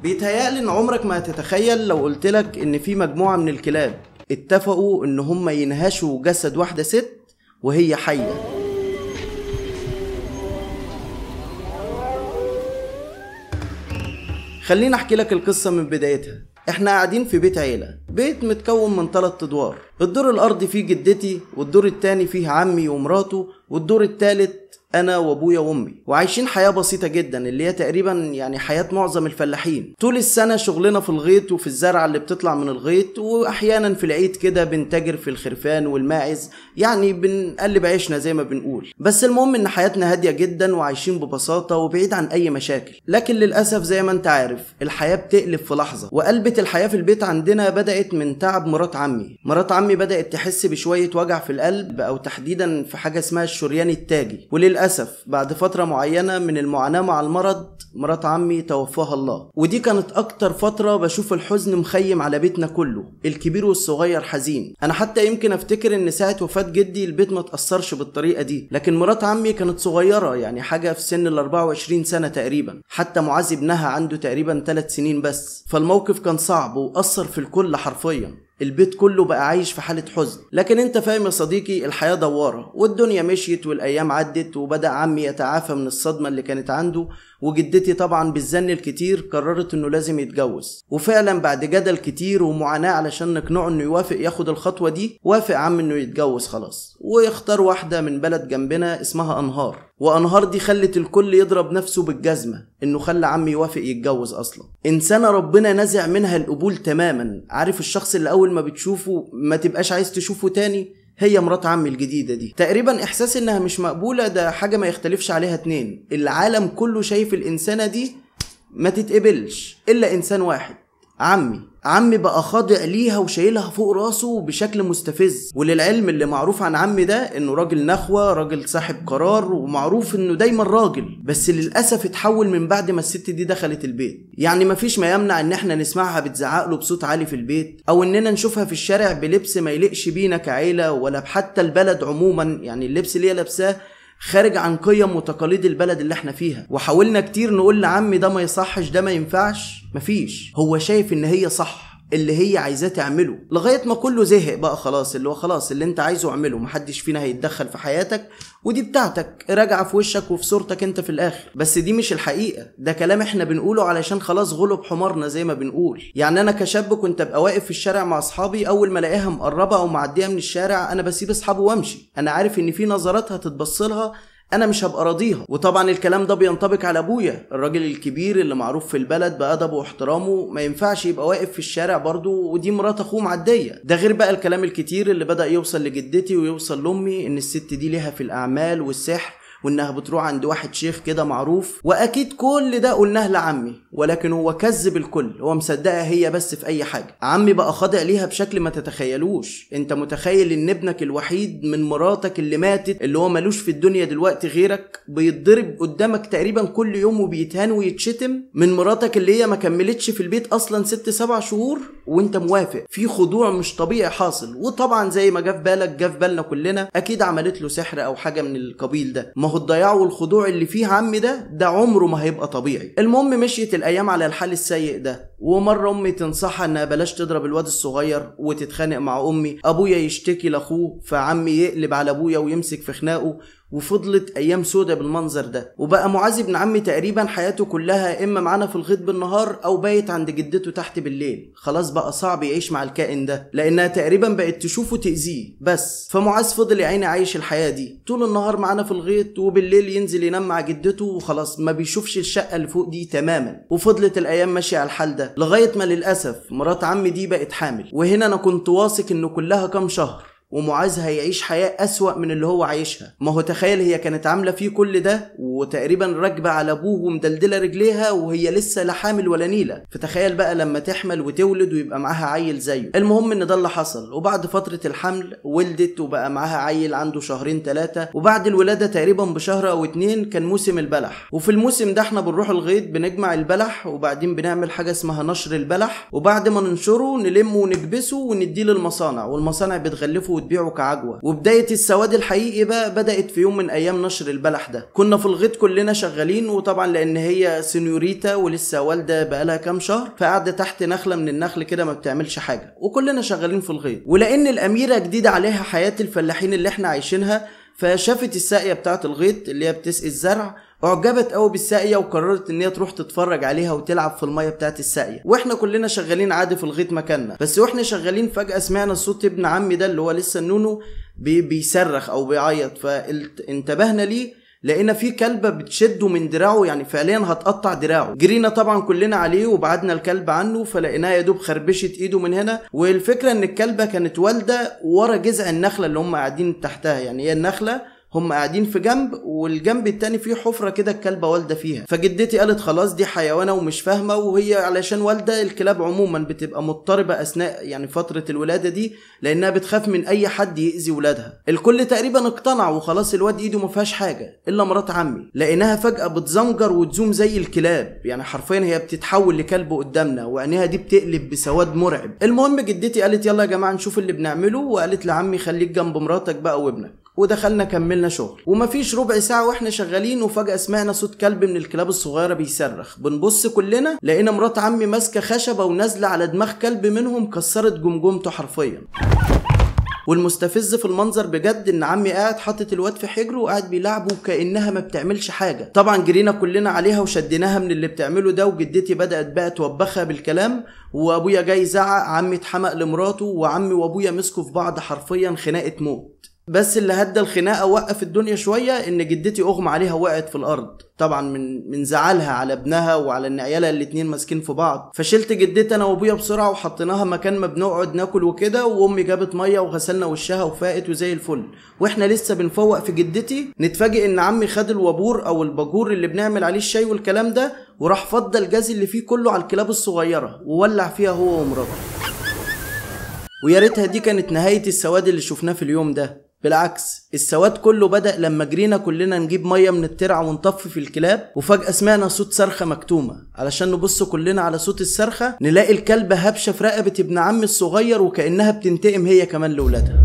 بيتهيألي ان عمرك ما هتتخيل لو قلتلك ان في مجموعة من الكلاب اتفقوا ان هم ينهشوا جسد واحدة ست وهي حية. خليني احكي لك القصة من بدايتها. احنا قاعدين في بيت عيلة، بيت متكون من 3 ادوار. الدور الارضي فيه جدتي، والدور التاني فيه عمي ومراته، والدور التالت انا وابويا وامي. وعايشين حياة بسيطة جدا اللي هي تقريبا يعني حياة معظم الفلاحين. طول السنة شغلنا في الغيط وفي الزرعة اللي بتطلع من الغيط، واحيانا في العيد كده بنتاجر في الخرفان والماعز، يعني بنقلب عيشنا زي ما بنقول. بس المهم ان حياتنا هادية جدا وعايشين ببساطة وبعيد عن اي مشاكل. لكن للاسف زي ما انت عارف الحياة بتقلب في لحظة، وقلبة الحياة في البيت عندنا بدأت من تعب مرات عمي. مرات عمي بدأت تحس بشوية وجع في القلب، او تحديدا في حاجة اسمها الشريان التاجي. وللأسف بعد فترة معينة من المعاناة مع المرض مرات عمي توفاها الله. ودي كانت أكتر فترة بشوف الحزن مخيم على بيتنا كله، الكبير والصغير حزين. أنا حتى يمكن أفتكر إن ساعة وفاة جدي البيت ما تأثرش بالطريقة دي، لكن مرات عمي كانت صغيرة، يعني حاجة في سن ال 24 سنة تقريبا، حتى معاذ ابنها عنده تقريبا 3 سنين بس. فالموقف كان صعب وأثر في الكل حرفيا، البيت كله بقى عايش في حالة حزن. لكن انت فاهم يا صديقي، الحياة دوارة والدنيا مشيت والايام عدت، وبدأ عمي يتعافى من الصدمة اللي كانت عنده، وجدتي طبعا بالزن الكتير قررت انه لازم يتجوز. وفعلا بعد جدل كتير ومعاناة علشان نقنعه انه يوافق ياخد الخطوة دي، وافق عمي انه يتجوز خلاص، ويختار واحدة من بلد جنبنا اسمها انهار. وانهار دي خلت الكل يضرب نفسه بالجزمة انه خلى عمي يوافق يتجوز اصلا. انسانة ربنا نزع منها القبول تماما، عارف الشخص اللي اول ما بتشوفه ما تبقاش عايز تشوفه تاني؟ هي مرات عمي الجديدة دي. تقريبا احساس انها مش مقبولة ده حاجة ما يختلفش عليها اتنين، العالم كله شايف الانسانة دي ما تتقبلش الا انسان واحد، عمي. عمي بقى خاضع ليها وشايلها فوق راسه بشكل مستفز. وللعلم اللي معروف عن عمي ده انه راجل نخوة، راجل صاحب قرار، ومعروف انه دايما راجل، بس للاسف اتحول من بعد ما الست دي دخلت البيت. يعني مفيش ما يمنع ان احنا نسمعها بتزعق له بصوت عالي في البيت، او اننا نشوفها في الشارع بلبس ما يليقش بينا كعيلة ولا بحتى البلد عموما، يعني اللبس اللي هي لابساه خارج عن قيم وتقاليد البلد اللي احنا فيها. وحاولنا كتير نقول لعمي ده ما يصحش، ده ما ينفعش، مفيش، هو شايف ان هي صح اللي هي عايزاه تعمله، لغاية ما كله زهق بقى خلاص، اللي هو خلاص اللي انت عايزه اعمله، محدش فينا هيتدخل في حياتك ودي بتاعتك، راجعه في وشك وفي صورتك انت في الاخر. بس دي مش الحقيقة، ده كلام احنا بنقوله علشان خلاص غلب حمارنا زي ما بنقول. يعني انا كشاب كنت ابقى واقف في الشارع مع اصحابي، اول ما الاقيها مقربة او معدية من الشارع انا بسيب اصحابي وامشي، انا عارف ان في نظرات هتتبصلها انا مش هبقى راضيها. وطبعا الكلام ده بينطبق على ابويا، الراجل الكبير اللي معروف في البلد بادبه واحترامه، ما ينفعش يبقى واقف في الشارع برضه ودي مرات اخوه معدية. ده غير بقى الكلام الكتير اللي بدأ يوصل لجدتي ويوصل لامي ان الست دي ليها في الاعمال والسحر، وانها بتروح عند واحد شيخ كده معروف. واكيد كل ده قلناه لعمي، ولكن هو كذب الكل، هو مصدقها هي بس في اي حاجة. عمي بقى خاضع ليها بشكل ما تتخيلوش. انت متخيل ان ابنك الوحيد من مراتك اللي ماتت، اللي هو ملوش في الدنيا دلوقتي غيرك، بيتضرب قدامك تقريبا كل يوم وبيتهان ويتشتم من مراتك اللي هي ما كملتش في البيت اصلا 6 7 شهور، وانت موافق؟ في خضوع مش طبيعي حاصل. وطبعا زي ما جه في بالك جه في بالنا كلنا، اكيد عملت له سحر او حاجة من القبيل ده. ما هو الضياع والخضوع اللي فيه عمي ده عمره ما هيبقى طبيعي. المهم مشيت الايام على الحال السيء ده، ومرة امي تنصحها انها بلاش تضرب الواد الصغير وتتخانق مع امي، ابويا يشتكي لاخوه، فعمي يقلب على ابويا ويمسك في خناقه، وفضلت ايام سودة بالمنظر ده. وبقى معاذ ابن عمي تقريبا حياته كلها اما معانا في الغيط بالنهار او بايت عند جدته تحت بالليل. خلاص بقى صعب يعيش مع الكائن ده، لانها تقريبا بقت تشوفه تاذيه بس. فمعاذ فضل يا عيني عايش الحياة دي، طول النهار معانا في الغيط وبالليل ينزل ينام مع جدته، وخلاص ما بيشوفش الشقة اللي فوق دي تماما. وفضلت الايام ماشية على الحال ده لغاية ما للاسف مرات عمي دي بقت حامل. وهنا انا كنت واثق انه كلها كام شهر ومعاذ هيعيش حياة أسوأ من اللي هو عايشها. ما هو تخيل هي كانت عاملة فيه كل ده، وتقريبا راكبة على أبوه ومدلدلة رجليها وهي لسه لا حامل ولا نيلة، فتخيل بقى لما تحمل وتولد ويبقى معاها عيل زيه. المهم إن ده اللي حصل، وبعد فترة الحمل ولدت وبقى معاها عيل عنده 2 3 شهور. وبعد الولادة تقريبا بشهر أو 2 كان موسم البلح. وفي الموسم ده احنا بنروح الغيط بنجمع البلح، وبعدين بنعمل حاجة اسمها نشر البلح، وبعد ما ننشره نلمه ونكبسه ونديه للمصانع، والمصانع بتغلفه وتبيعه كعجوه. وبداية السواد الحقيقي بقى بدات في يوم من ايام نشر البلح ده. كنا في الغيط كلنا شغالين، وطبعا لان هي سنيوريتا ولسه والده بقالها كام شهر، فقاعدة تحت نخله من النخل كده ما بتعملش حاجة، وكلنا شغالين في الغيط. ولان الاميرة جديدة عليها حياة الفلاحين اللي احنا عايشينها، فشافت الساقيه بتاعه الغيط اللي هي بتسقي الزرع، اعجبت قوي بالساقيه وقررت ان هي تروح تتفرج عليها وتلعب في المية بتاعه الساقيه. واحنا كلنا شغالين عادي في الغيط مكاننا، بس واحنا شغالين فجاة سمعنا صوت ابن عمي ده اللي هو لسه النونو بيصرخ او بيعيط، فانتبهنا ليه، لقينا في كلبه بتشده من دراعه، يعني فعليا هتقطع دراعه. جرينا طبعا كلنا عليه وبعدنا الكلب عنه، فلقيناها يا دوب خربشت ايده من هنا. والفكرة ان الكلبة كانت والده ورا جذع النخلة اللي هم قاعدين تحتها، يعني هي النخلة هم قاعدين في جنب والجنب التاني فيه حفره كده الكلبة والده فيها. فجدتي قالت خلاص دي حيوانه ومش فاهمه، وهي علشان والده الكلاب عموما بتبقى مضطربة اثناء يعني فترة الولادة دي، لانها بتخاف من اي حد يأذي ولادها. الكل تقريبا اقتنع وخلاص الواد ايده ما فيهاش حاجة الا مرات عمي. لقيناها فجاة بتزمجر وتزوم زي الكلاب، يعني حرفيا هي بتتحول لكلب قدامنا، وعينيها دي بتقلب بسواد مرعب. المهم جدتي قالت يلا يا جماعة نشوف اللي بنعمله، وقالت لعمي خليك جنب مراتك بقى وابنك. ودخلنا كملنا شغل، ومفيش ربع ساعة واحنا شغالين وفجأة سمعنا صوت كلب من الكلاب الصغيرة بيصرخ. بنبص كلنا لقينا مرات عمي ماسكة خشبة ونازلة على دماغ كلب منهم، كسرت جمجمته حرفيا. والمستفز في المنظر بجد ان عمي قاعد حاطط الواد في حجره وقاعد بيلعبه كانها ما بتعملش حاجة. طبعا جرينا كلنا عليها وشديناها من اللي بتعمله ده، وجدتي بدات بقى توبخها بالكلام، وابويا جاي يزعق، عمي اتحمق لمراته، وعمي وابويا مسكوا في بعض حرفيا خناقه موت. بس اللي هدى الخناقة وقف الدنيا شوية ان جدتي اغمى عليها وقعت في الارض، طبعا من زعلها على ابنها وعلى ان عيالها الاتنين ماسكين في بعض. فشلت جدتي انا وابويا بسرعة وحطيناها مكان ما بنقعد ناكل وكده، وامي جابت مية وغسلنا وشها وفاقت وزي الفل. واحنا لسه بنفوق في جدتي نتفاجئ ان عمي خد الوابور او الباجور اللي بنعمل عليه الشاي والكلام ده، وراح فضى الجاز اللي فيه كله على الكلاب الصغيرة وولع فيها هو ومراته. ويا ريتها دي كانت نهاية السواد اللي شفناه في اليوم ده، بالعكس السواد كله بدأ لما جرينا كلنا نجيب مية من الترعه ونطفي في الكلاب، وفجأة سمعنا صوت صرخة مكتومة. علشان نبص كلنا على صوت الصرخة نلاقي الكلبة هبشه في رقبة ابن عمي الصغير، وكأنها بتنتقم هي كمان لولادها.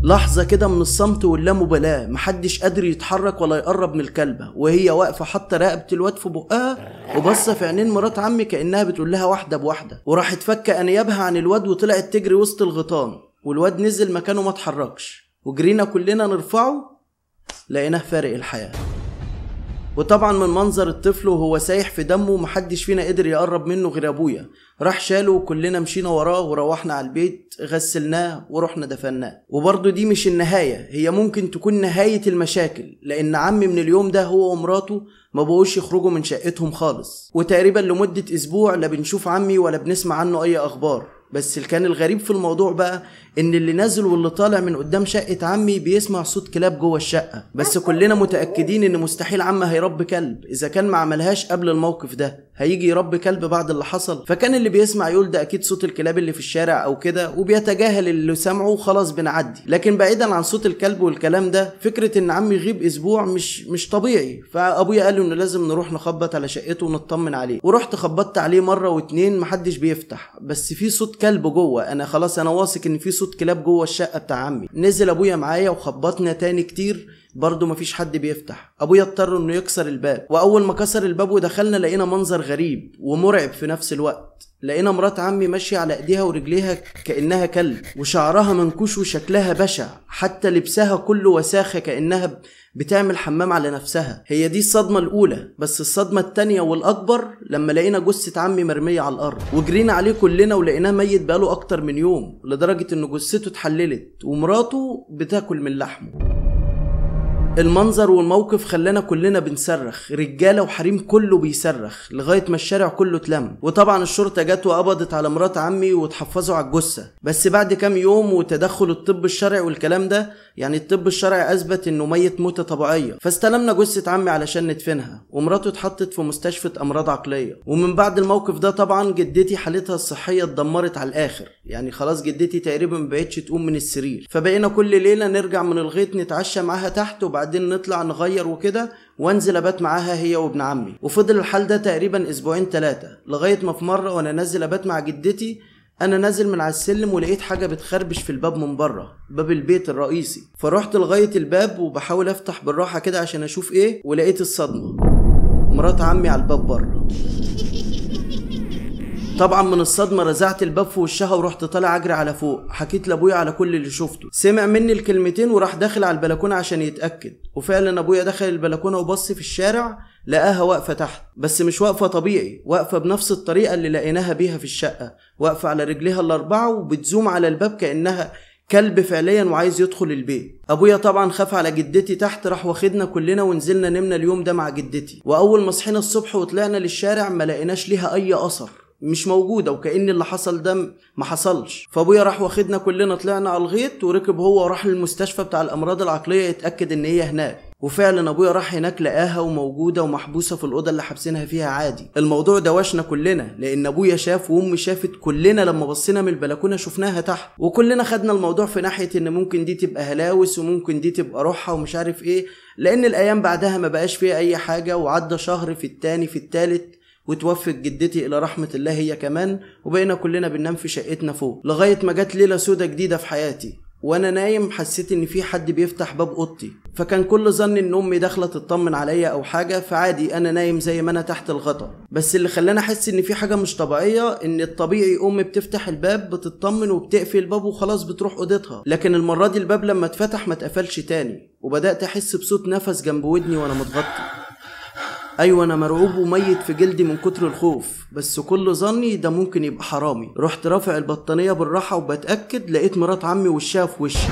لحظة كده من الصمت واللامبالاة، محدش قادر يتحرك ولا يقرب من الكلبة، وهي واقفة حاطة رقبة الواد في بقها وبصة في عينين مرات عمي كأنها بتقول لها واحدة بواحدة، وراحت فكة أنيابها عن الواد وطلعت تجري وسط الغيطان، والواد نزل مكانه ما اتحركش، وجرينا كلنا نرفعه لقيناه فارق الحياة. وطبعا من منظر الطفل وهو سايح في دمه محدش فينا قدر يقرب منه غير ابويا، راح شاله وكلنا مشينا وراه وروحنا على البيت، غسلناه ورحنا دفناه. وبرضه دي مش النهاية، هي ممكن تكون نهاية المشاكل، لان عمي من اليوم ده هو ومراته ما بقوش يخرجوا من شقتهم خالص، وتقريبا لمدة اسبوع لا بنشوف عمي ولا بنسمع عنه اي اخبار. بس اللي كان الغريب في الموضوع بقى ان اللي نازل واللي طالع من قدام شقة عمي بيسمع صوت كلاب جوه الشقة، بس كلنا متأكدين ان مستحيل عمي هيربي كلب، اذا كان ما عملهاش قبل الموقف ده هيجي يربي كلب بعد اللي حصل. فكان اللي بيسمع يقول ده اكيد صوت الكلاب اللي في الشارع او كده، وبيتجاهل اللي سمعه وخلاص بنعدي. لكن بعيدا عن صوت الكلب والكلام ده، فكرة ان عمي يغيب اسبوع مش طبيعي. فابويا قال له انه لازم نروح نخبط على شقته ونطمن عليه، ورحت خبطت عليه مرة واتنين محدش بيفتح، بس في صوت كلب جوه، انا خلاص انا واثق ان في صوت كلاب جوه الشقة بتاع عمي. نزل ابويا معايا وخبطنا تاني كتير، برضه مفيش حد بيفتح. ابويا اضطر انه يكسر الباب، واول ما كسر الباب ودخلنا لقينا منظر غريب ومرعب في نفس الوقت. لقينا مرات عمي ماشية على ايديها ورجليها كانها كلب، وشعرها منكوش وشكلها بشع، حتى لبسها كله وساخة كانها بتعمل حمام على نفسها. هي دي الصدمة الاولى، بس الصدمة التانية والاكبر لما لقينا جثة عمي مرمية على الارض، وجرينا عليه كلنا ولقيناه ميت بقاله اكتر من يوم، لدرجة ان جثته اتحللت ومراته بتاكل من لحمه. المنظر والموقف خلانا كلنا بنصرخ، رجاله وحريم كله بيصرخ لغاية ما الشارع كله اتلم. وطبعا الشرطة جت وقبضت على مرات عمي وتحفظوا على الجثة. بس بعد كام يوم وتدخل الطب الشرعي والكلام ده، يعني الطب الشرعي اثبت انه ميت موته طبيعية، فاستلمنا جثة عمي علشان ندفنها، ومراته اتحطت في مستشفى امراض عقلية. ومن بعد الموقف ده طبعا جدتي حالتها الصحية اتدمرت على الاخر، يعني خلاص جدتي تقريبا ما بقتش تقوم من السرير. فبقينا كل ليلة نرجع من الغيط نتعشى معاها تحت، وبعدين نطلع نغير وكده، وانزل ابات معاها هي وابن عمي. وفضل الحال ده تقريبا اسبوعين ثلاثة، لغاية ما في مرة وانا نازل ابات مع جدتي انا نازل من على السلم ولقيت حاجة بتخربش في الباب من بره، باب البيت الرئيسي. فروحت لغاية الباب وبحاول افتح بالراحة كده عشان اشوف ايه، ولقيت الصدمة، مرات عمي على الباب بره. طبعا من الصدمة رزعت الباب في وشها ورحت طالع اجري على فوق. حكيت لابويا على كل اللي شفته، سمع مني الكلمتين وراح داخل على البلكونه عشان يتاكد. وفعلا ابويا دخل البلكونه وبص في الشارع لقاها واقفة تحت، بس مش واقفة طبيعي، واقفة بنفس الطريقة اللي لقيناها بيها في الشقة، واقفة على رجليها الاربعة وبتزوم على الباب كانها كلب فعليا وعايز يدخل البيت. ابويا طبعا خاف على جدتي تحت، راح واخدنا كلنا ونزلنا نمنا اليوم ده مع جدتي. واول ما صحينا الصبح وطلعنا للشارع ما لقيناش ليها اي اثر، مش موجودة، وكأن اللي حصل ده ما حصلش. فابويا راح واخدنا كلنا طلعنا على الغيط، وركب هو وراح للمستشفى بتاع الامراض العقلية يتأكد ان هي هناك. وفعلا ابويا راح هناك لقاها وموجودة ومحبوسة في الأوضة اللي حابسينها فيها عادي. الموضوع دوشنا كلنا، لان ابويا شاف وامي شافت، كلنا لما بصينا من البلكونة شفناها تحت، وكلنا خدنا الموضوع في ناحية ان ممكن دي تبقى هلاوس وممكن دي تبقى روحها ومش عارف ايه. لان الايام بعدها ما بقاش فيها اي حاجة، وعدى شهر في التاني في التالت، وتوفت جدتي الى رحمة الله هي كمان، وبقينا كلنا بننام في شقتنا فوق، لغاية ما جت ليلة سودة جديدة في حياتي. وانا نايم حسيت ان في حد بيفتح باب اوضتي، فكان كل ظني ان امي داخله تطمن عليا او حاجة، فعادي انا نايم زي ما انا تحت الغطا. بس اللي خلاني احس ان في حاجة مش طبيعية ان الطبيعي امي بتفتح الباب بتطمن وبتقفل الباب وخلاص بتروح اوضتها، لكن المرة دي الباب لما اتفتح ما اتقفلش تاني، وبدات احس بصوت نفس جنب ودني وانا متغطي. ايوه انا مرعوب وميت في جلدي من كتر الخوف، بس كل ظني ده ممكن يبقى حرامي. رحت رافع البطانيه بالراحة وبتاكد، لقيت مرات عمي وشها في وشي،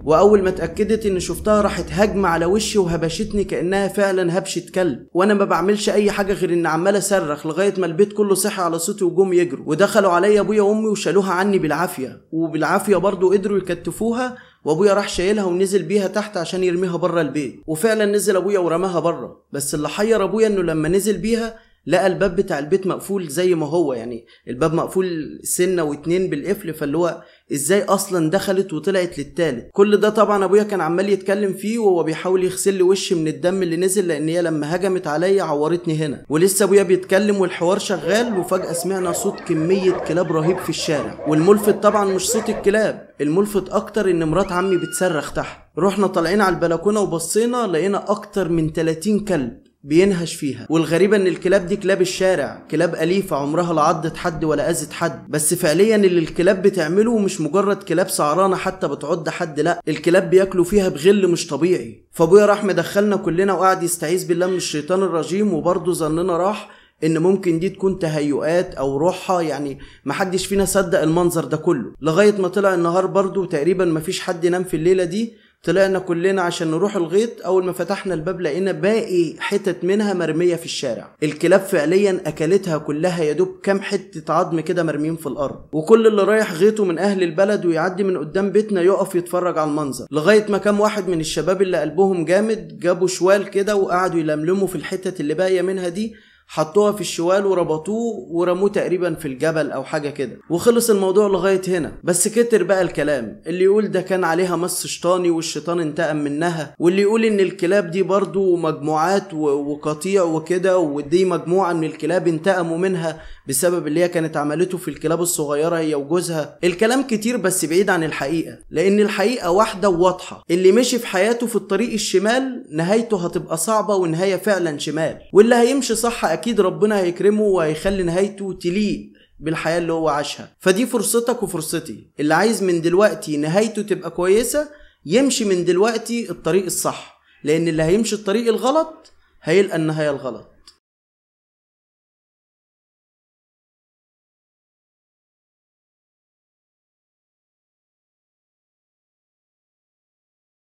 واول ما اتاكدت ان شفتها راحت هجمة على وشي وهبشتني كانها فعلا هبشه كلب، وانا ما بعملش اي حاجة غير ان عمال اصرخ لغاية ما البيت كله صحي على صوتي وجم يجروا، ودخلوا عليا ابويا وامي وشالوها عني بالعافية، وبالعافيه برضو قدروا يكتفوها، وابويا راح شايلها ونزل بيها تحت عشان يرميها بره البيت. وفعلا نزل ابويا ورماها بره، بس اللي حير ابويا انه لما نزل بيها لقى الباب بتاع البيت مقفول زي ما هو، يعني الباب مقفول سنة واتنين بالقفل، فاللي هو ازاي اصلا دخلت وطلعت للتالت؟ كل ده طبعا ابويا كان عمال يتكلم فيه وهو بيحاول يغسل لي وشي من الدم اللي نزل، لان هي لما هجمت عليا عورتني هنا. ولسه ابويا بيتكلم والحوار شغال، وفجأة سمعنا صوت كمية كلاب رهيب في الشارع. والملفت طبعا مش صوت الكلاب، الملفت اكتر ان مرات عمي بتصرخ تحت. رحنا طالعين على البلكونة وبصينا لقينا اكتر من 30 كلب بينهش فيها، والغريبة ان الكلاب دي كلاب الشارع، كلاب أليفة عمرها لا عضت حد ولا أذت حد، بس فعليا اللي الكلاب بتعمله مش مجرد كلاب سعرانة حتى بتعض حد، لا الكلاب بياكلوا فيها بغل مش طبيعي. فابويا راح مدخلنا كلنا وقعد يستعيذ بالله من الشيطان الرجيم، وبرضه ظننا راح ان ممكن دي تكون تهيؤات او روحها، يعني محدش فينا صدق المنظر ده كله، لغاية ما طلع النهار برضه تقريبا مفيش حد نام في الليلة دي. طلعنا كلنا عشان نروح الغيط، اول ما فتحنا الباب لقينا باقي حتت منها مرمية في الشارع، الكلاب فعليا اكلتها كلها، يا دوب كام حتة عظم كده مرميين في الارض. وكل اللي رايح غيطه من اهل البلد ويعدي من قدام بيتنا يقف يتفرج على المنظر، لغاية ما كام واحد من الشباب اللي قلبهم جامد جابوا شوال كده وقعدوا يلملموا في الحتت اللي باقية منها دي، حطوها في الشوال وربطوه ورموه تقريبا في الجبل او حاجة كده، وخلص الموضوع لغاية هنا. بس كتر بقى الكلام، اللي يقول ده كان عليها مس شيطاني والشيطان انتقم منها، واللي يقول ان الكلاب دي برضو مجموعات وقطيع وكده، ودي مجموعة من الكلاب انتقموا منها بسبب اللي هي كانت عملته في الكلاب الصغيرة هي وجوزها. الكلام كتير بس بعيد عن الحقيقة، لان الحقيقة واحدة وواضحة، اللي مشي في حياته في الطريق الشمال نهايته هتبقى صعبة ونهاية فعلا شمال، واللي هيمشي صح اكيد ربنا هيكرمه وهيخلي نهايته تليق بالحياة اللي هو عاشها. فدي فرصتك وفرصتي، اللي عايز من دلوقتي نهايته تبقى كويسة يمشي من دلوقتي الطريق الصح، لان اللي هيمشي الطريق الغلط هيلقى النهاية الغلط.